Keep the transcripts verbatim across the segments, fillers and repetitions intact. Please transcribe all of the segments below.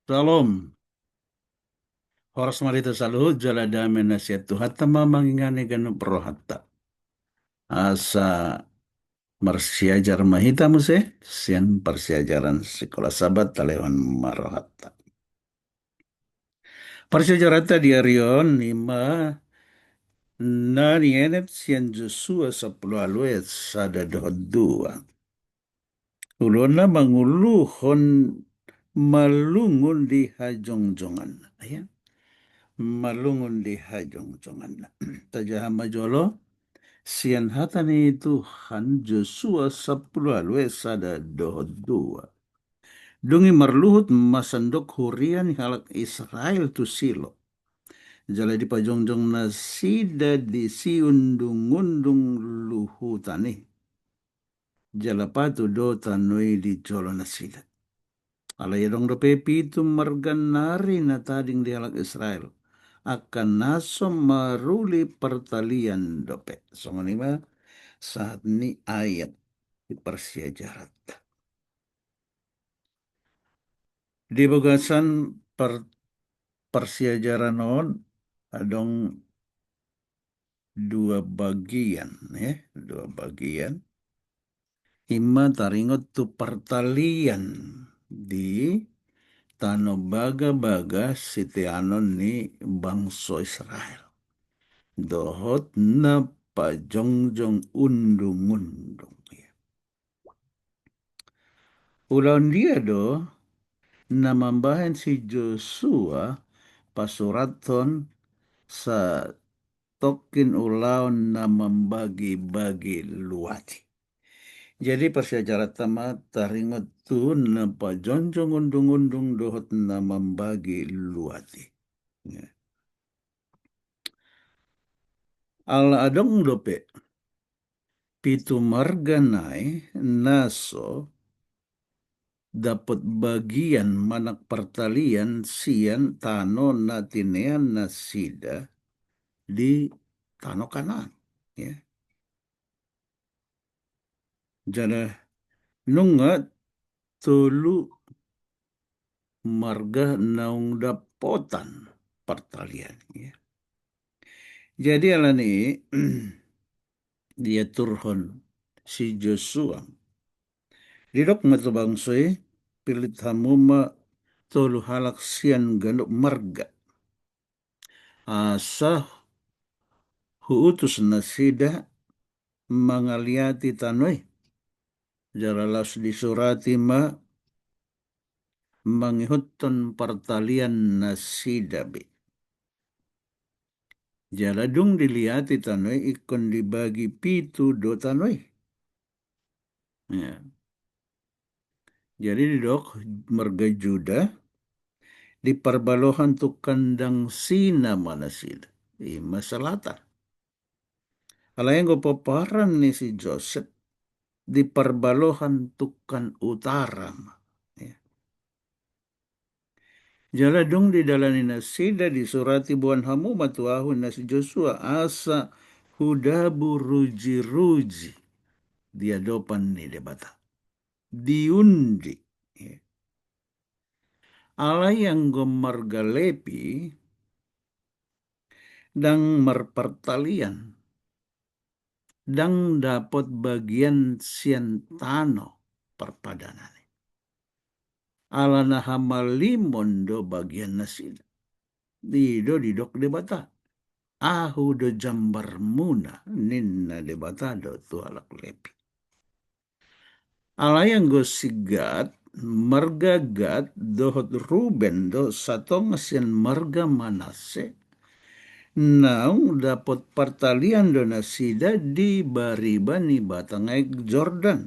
Shalom. Horas ma di hita saluhut, jala dame na sian Tuhanta ma mangingani ganup rohanta. Asa marsiajar ma hita muse sian parsiajaran Sikola Sabat, talehon ma rohanta. Parsiajaranta di ari on i ma na nienet sian Josua sampulu ualu ayat sada dohot dua. Ulaonna manguluhon malungun di hajongjonganna, ya. Malungun di hajongjonganna. Tajaha ma jolo sian hata ni Tuhan, Josua sampulu ualu ayat sada dohot dua. Dung i marluhut ma sandok huria ni halak Israel tu Silo. Jala dipajongjong nasida disi undungundung luhutan i. Jala patu do tano i di jolo nasida. Alai adong dope pitu marga nari na tading di halak Israel, angka na so maruli partalian dope. Songon i ma sahat ni ayat di parsiajaranta. Di bagasan par-, parsiajaran on adong dua bagian, ya, dua bagian. I ma taringot tu partalian di tano bagabaga siteanon ni bangso Israel dohot na pajongjong undungundung, ya. Ulaon dia do na mambahen si Josua pasurathon satongkin ulaon na mambagibagi luat i? Jadi parsiajaranta ma taringot tu na pajongjong undungundung dohot na mambagi luat i. Ya. Ala adong dope pitu marga nai na so dapot bagian manang partalian sian tano na tinean nasida di tano Kanaan, ya. Jala nunga tolu marga naung dapotan partalian, ya. Jadi alani i diaturhon si Josua, didok ma tu bangso i, pillit hamu ma tolu halak sian ganup marga, asa huutus nasida mangaliati tano i. Jala laos disurati ma mangihuthon partalian nasida be. Jala dung diliati tano i, ingkon dibagi pitu do tano i. Ya. Jadi didok marga Juda, di parbalohan tu kandang Sina ma nasida, i ma selatan. Alai anggo pomparan ni si Josep, di parbalohan tu kan utara ma. Ya. Jala dung didalani nasida, disurati, boan hamu ma tu ahu, ninna si Josua, asa hudabu rujiruji di adopan ni Debata. Diundi. Ya. Alai anggo marga Lepi, ndang marpartalian, ndang dapot bagian sian tano parpadanan i. Ala na hamalimon do bagian nasida. I do didok Debata, ahu do jambarmuna, ninna Debata do tu halak Lepi. Alai anggo si Gad, marga Gad dohot Ruben do satonga sian marga Manasse, naung dapot partalian do nasida di bariba ni batang aek Jordan,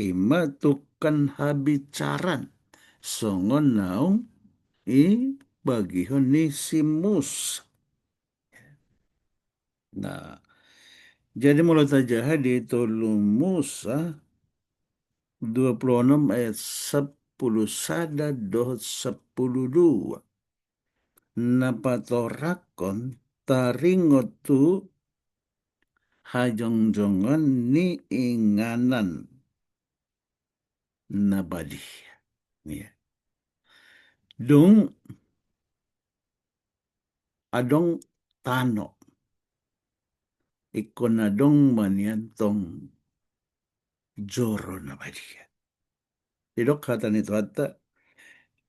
i ma tungkan habicaran, songon naung dibagihon ni si Musa. Nah, jadi molo tajaha di Tolu Musa dua pulu onom ayat sampulu sada dohot sampulu dua, na patorangkon taringot tu hajongjongan ni inganan na badia. Ya. Dung adong tano, ingkon adong ma nian tong joro na badia. Didok hata ni Tuhanta,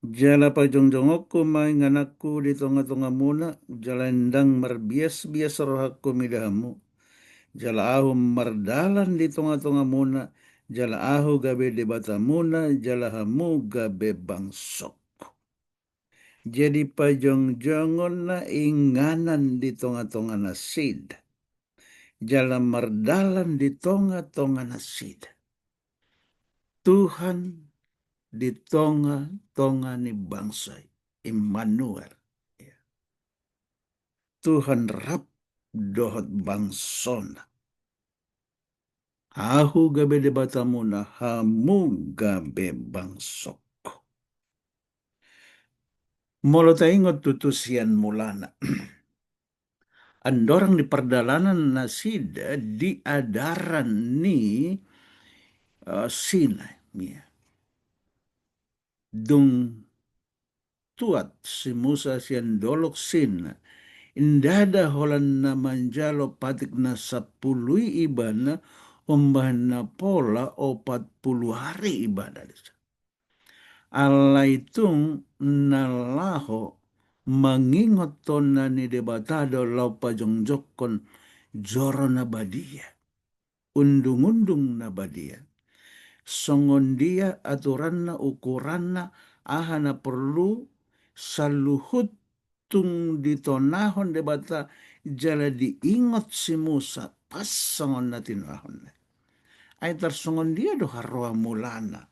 jala pajongjongonku ma ingananku di tongatongamuna, jala ndang marbiasbias rohangku mida hamu, jala ahu mardalan di tongatongamuna, jala ahu gabe Debatamuna, jala hamu gabe bangsongku. Jadi pajongjongon ma inganan di tongatonganasida, jala mardalan di tongatonganasida. Tuhan di tongatonga ni bangso i, Immanuel. Ya. Tuhan rap dohot bangsona. Ahu gabe Debatamuna, hamu gabe bangsongku. Molo taingot tutu sian mulana, andorang di pardalanan nasida di adaran ni, eh, Sinai, ya. Dung tuat si Musa sian dolok Sinai, ndada holan na manjalo patik na sampulu i ibana, umbahen na pola opat pulu ari ibana disi. Alai tung na laho mangingot tona ni Debata do laho pajongjongkon joro na badia, undungundung na badia. Songon dia aturanna, ukuranna, aha na porlu, saluhut tung ditonahon Debata jala diingot si Musa, pas songon na tinonahonna. Ai tarsongon dia do haroroan mulana?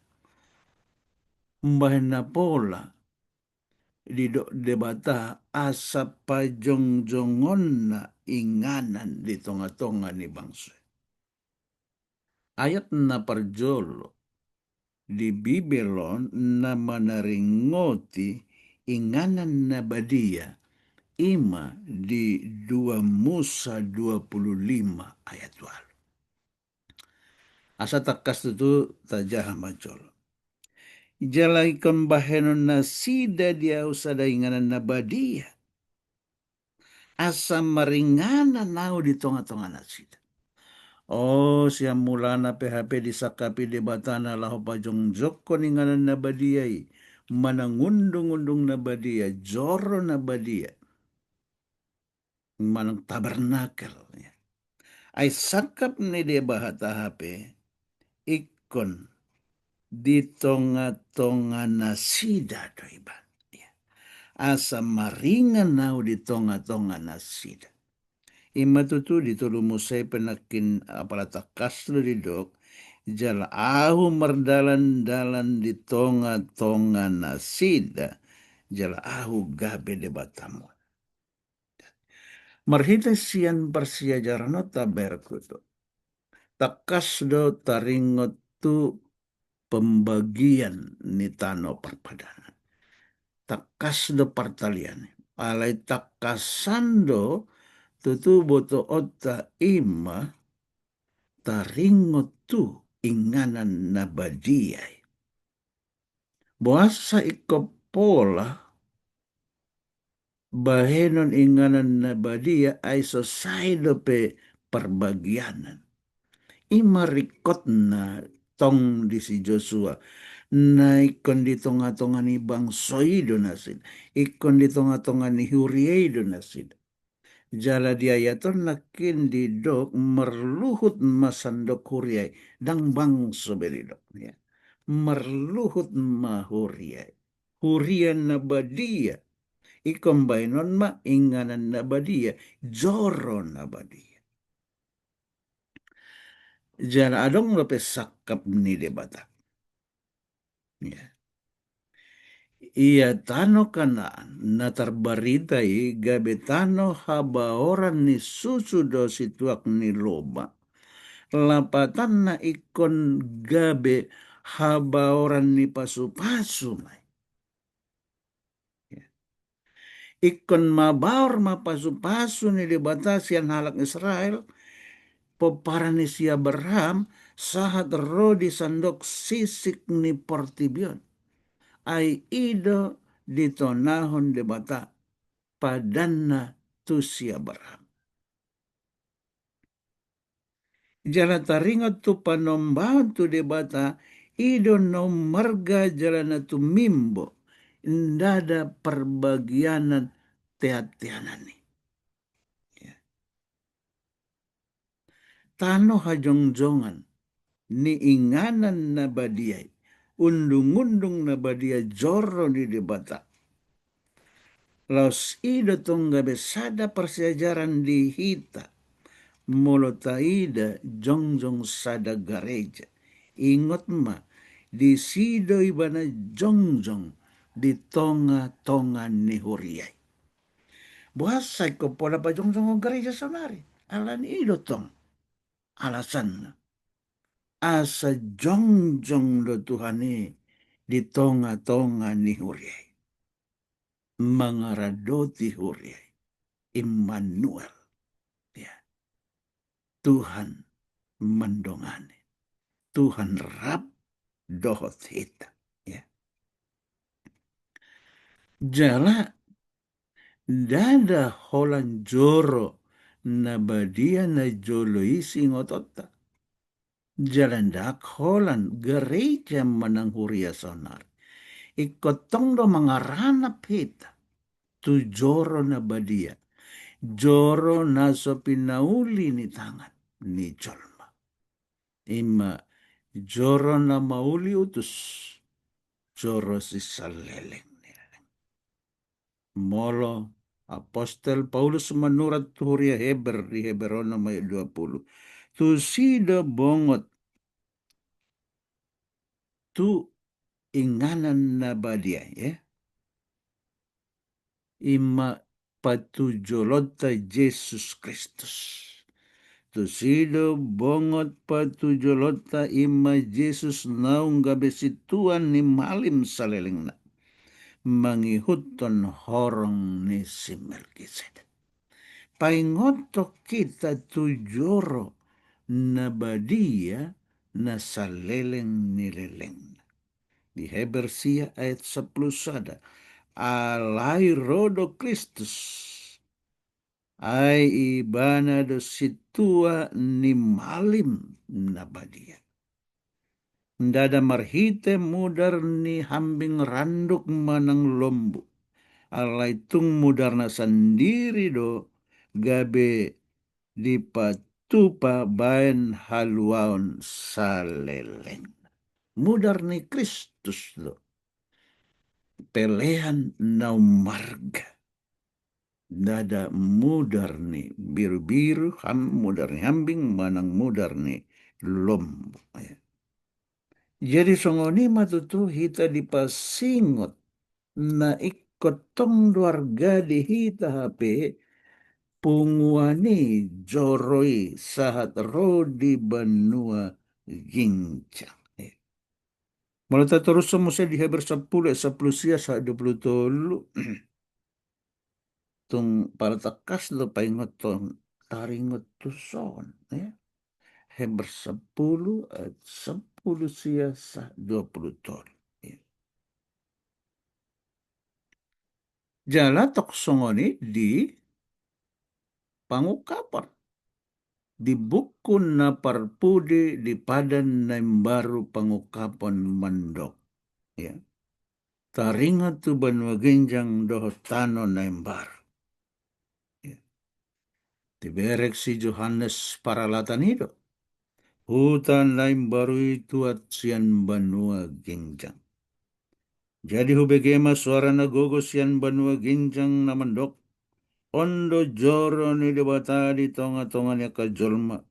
Umbahen na pola didok Debata asa pajongjongonna inganan di tongatonga ni bangso i. Ayat na parjolo di Bibel on na manaringoti inganan na badia, i ma di dua Musa dua pulu lima ayat ualu. Asa tangkas tutu tajaha ma jolo. Jala ingkon bahenon nasida di ahu sada inganan na badia, asa maringanan ahu di tongatonganasida. O, sian mulana pe hape disangkapi Debata na laho pajongjongkon inganan na badia i, manang undungundung na badia, joro na badia, manang tabernakel, ya. Ai sangkap ni Debata hape ingkon di tongatonganasida do ibana, ya. Asa maringan ahu di tongatonganasida. I ma tutu di tolu Musa i pe nangkin apala tangkas do didok, jala ahu mardalandalan di tongatonganasida, jala ahu gabe Debatamuna. Marhite sian parsiajaran on taberengku tu, tangkas do taringot tu pembagian ni tano parpadanan. Tangkas do partalian i. Alai tangkasan do tutu botoonta i ma taringot tu inganan na badia i. Boasa ingkon pola bahenon inganan na badia ai so sae dope parbagianan? I ma ringkotna tong di si Josua, na ingkon di tongatonga ni bangso i do nasida, ingkon di tongatonga ni huria i do nasida. Jala di ayat on nangkin didok marluhut ma sandok huria i, ndang bangso be didok, ya. Marluhut ma huria i. Huria na badia. Ingkon bahenon ma inganan na badia, joro na badia. Jala adong dope sangkap ni Debata. Ya. Ia tano Kanaan na tarbarita i gabe tano habaoran ni susu dohot situak ni loba. Lapatanna ingkon gabe habaoran ni pasupasu ma i. Ya. Ingkon mabaor ma pasupasu ni Debata sian halak Israel, pomparan ni si Abraham, sahat ro di sandok sisik ni portibi on. Ai i do ditonahon Debata padanna tu si Abraham. Jala taringot tu panombahon tu Debata, i do na ummarga jala na tumimbo, ndada parbagianan teanteanan i. Ya. Tano hajongjongan ni inganan na badia i, undungundung na badia joro ni Debata. Laos i do tong gabe sada parsiajaran di hita, molo taida jongjong sada gareja. Ingot ma, disi do ibana jongjong di tongatonga ni huria i. Boasa ingkon pola pajongjong gareja saonari? Alani i do tong alasanna. Asa jongjong do Tuhan i di tongatonga ni huria i. Mangaradoti huria i. Immanuel. Ya. Tuhan mandongani. Tuhan rap dohot hita. Ya. Jala ndada holan joro na badia na jolo i siingotonta. Jala ndada holan gareja manang huria saonari. Ingkon tong do mangaranap hita tu joro na badia. Joro na so pinauli ni tangan ni jolma. Ima joro na mauli utus, joro sisaleleng ni leleng. Molo Apostel Paulus manurat tu huria Heber di Heber onom ayat dua puluh. Tusi do bongot tu inganan na badia, ya. Ima patujolonta Jesus Kristus. Tusi do bongot patujolonta ima Jesus naung gabe sintua ni malim salelengna. Mangihuthon horong ni si Melkisedek. Paingothon hita tu joro na badia na saleleng ni lelengna. Di Heber sia ayat sampulu sada. Alai ro do Kristus. Ai ibana do sintua ni malim na badia. Ndada marhite mudar ni hambing randuk manang lombu. Alai tung mudarna sandiri do gabe dipatupa baen haluaon saleleng. Mudar ni Kristus do. Pelean na ummarga. Ndada mudar ni birubiru, ham-, mudar ni hambing, manang mudar ni lombu. Ya. Jadi songon i ma tutu hita dipasingot na ingkon tong do arga di hita hape punguan i joro i sahat ro di banua ginjang. Molo tatorushon muse di Heber sampulu ayat sampulu sia sahat dua puluh tolu. Tung pala tangkas do paingothon taringot tuson, ya. Heber sampulu ayat sampulu sia sahat dua puluh tolu. Ya. Jala tong songon i di Pangungkapon. Di buku na parpudi di Padan na Imbaru Pangungkapon mandok. Ya. Taringot tu banua ginjang dohot tano na imbaru. Ya. Diberek si Johannes Paralatan i do. Huta na imbaru i tuat sian banua ginjang. Jadi hubege ma soara na gogo sian banua ginjang na mandok, on do joro ni Debata di tongatonga ni angka jolma.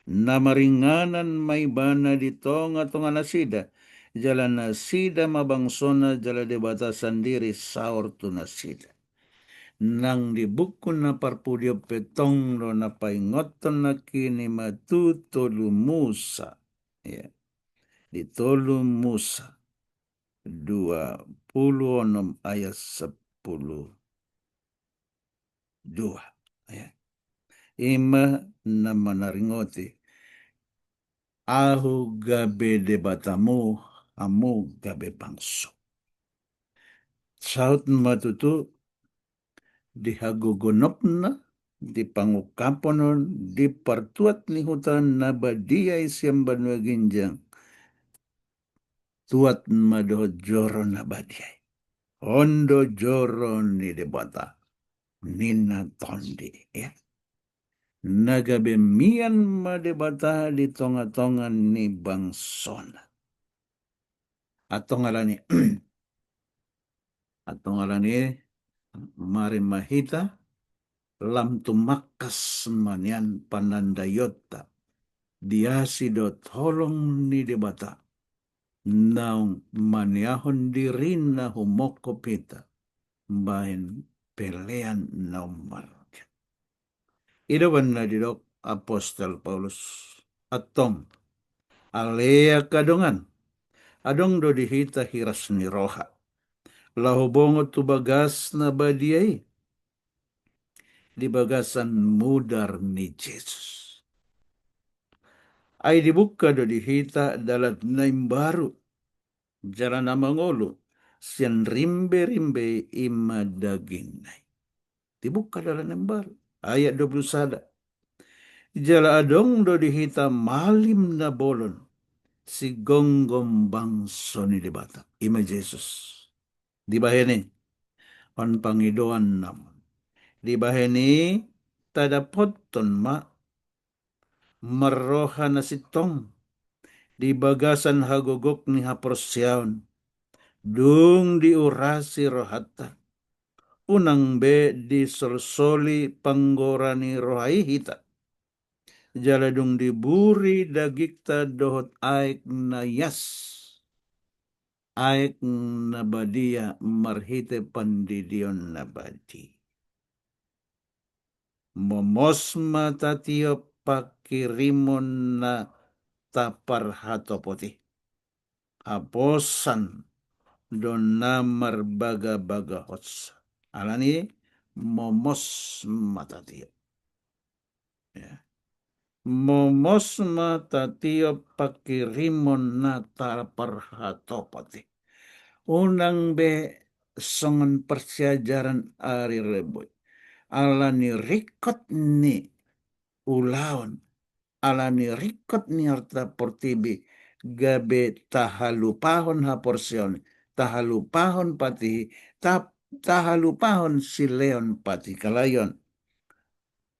Na maringanan ma ibana di tongatonga nasida, jala nasida ma bangsona jala Debata sandiri saor tu nasida. Nang di buku na parpudi on pe tong do na paingothon nangkin i ma tu tolu Musa. Ya. Di tolu Musa. Dua puluh onom ayat sampulu dua. Ya. Ima na manaringoti. Ahu gabe Debatamu, hamu gabe bangso. Saut ma tutu di hagogonopna, di pangungkapon on, di partuat ni huta na badia i sian banua ginjang, tuat ma dohot joro na badia i. On do joro ni Debata, ninna tondi, ya. Na gabe mian ma Debata di tonga-tonga ni bangsona. Antong alani, antong alani, mari ma hita lam tumangkas ma nian panandaionta di asi dohot holong ni Debata naung maniahon dirina humongkop hita bahen pelean na ummarga. I do umbahen na didok apostel Paulus, antong, ale angka dongan, adong do di hita hiras ni roha laho bongot tu bagas na badia i di bagasan mudar ni Jesus. Ai dibuka do di hita dalan na imbaru, jala na mangolu sian rimbe-rimbe i ma dagingna i. Dibuka dalan na imbaru. Ayat dua puluh sada. Jala adong do di hita malim na bolon, sigomgom bangso ni Debata, i ma Jesus. Dibahen i, on pangidoan nama. Dibahen i tadapothon ma marroha na sintong di bagasan hagogok ni haporseaon, dung diurasi rohanta, unang be disolsoli panggora ni roha i hita. Jala dung diburi dagingta dohot aek na ias, aek na badia marhite pandidion na badia. Momos ma tatiop pangkirimon na taparhatopot i. Haposan do na marbagabagahonsa. Alani momos ma tatiop. Ya. Momos ma tatiop pangkirimon na taparhatopot i. Unang be songon parsiajaran ari Rabu i. Alani ringkot ni ulaon, alani ringkot ni arta portibi, gabe tahalupahon haporseaon, tahalupahon patih, ta-, tahalupahon sileon patihkalaion.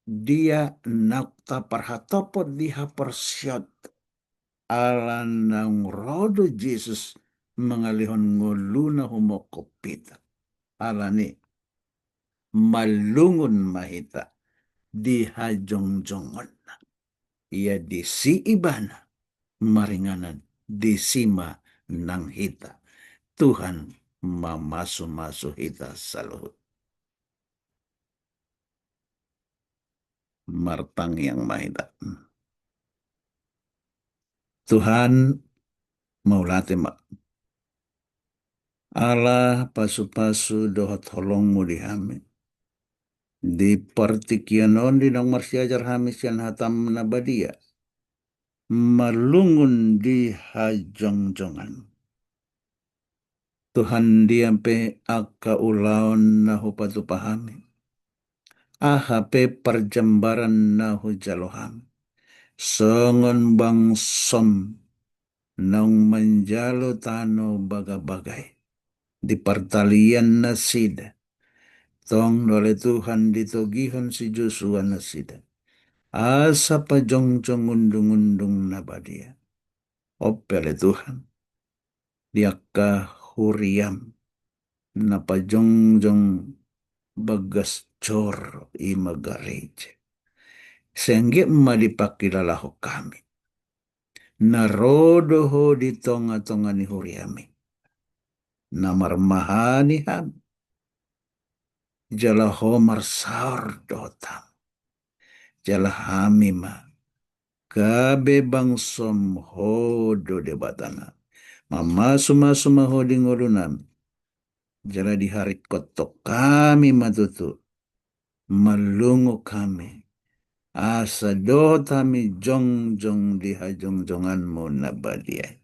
Dia naung taparhatopot di haporseaon, ala naung ro do Jesus mangalehon ngoluna humongkop hita. Alani, mallungun ma hita di hajongjongonna. Ia disi ibana maringanan, disi ma nang hita. Tuhan mamasumasu hita saluhut. Martangiang ma hita. Tuhan, mauliate ma. Ala pasupasu dohot holongmu di hami. Di partingkian on di naung marsiajar hami sian hatam na badia. Mallungun di hajongjongan. Tuhan, dia pe angka ulaon na hupatupa hami, aha pe parjambaran na hujalo hami, songon bangsom naung manjalo tano bagabaga i, di partalian nasida, tong do ale Tuhan ditogihon si Josua nasida, asa pajongjong undungundung na badia. On pe ale Tuhan, di angka huriam na pajongjong bagas joro i ma gareja. Sai anggiat ma dipangkilalahon hami. Na ro do ho di tongatonga ni huriam i. Na marmahani hami. Jala ho marsaor dohot hami. Jala hami ma gabe bangsom, ho do Debatanami. Mamasumasu ma ho di ngolunami. Jala diharingkothon hami ma tutu. Mallungun hami. Asa dohot hami jongjong di hajongjonganmu na badia i.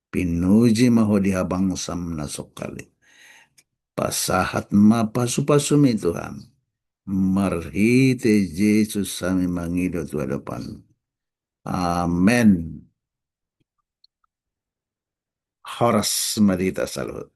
Pinuji ma ho di habangsam na songkali. Pasahat ma pasu-pasuMi Tuhan. Marhite Jesus hami mangido tu adopanMu. Amen. Horas ma di hita saluhut.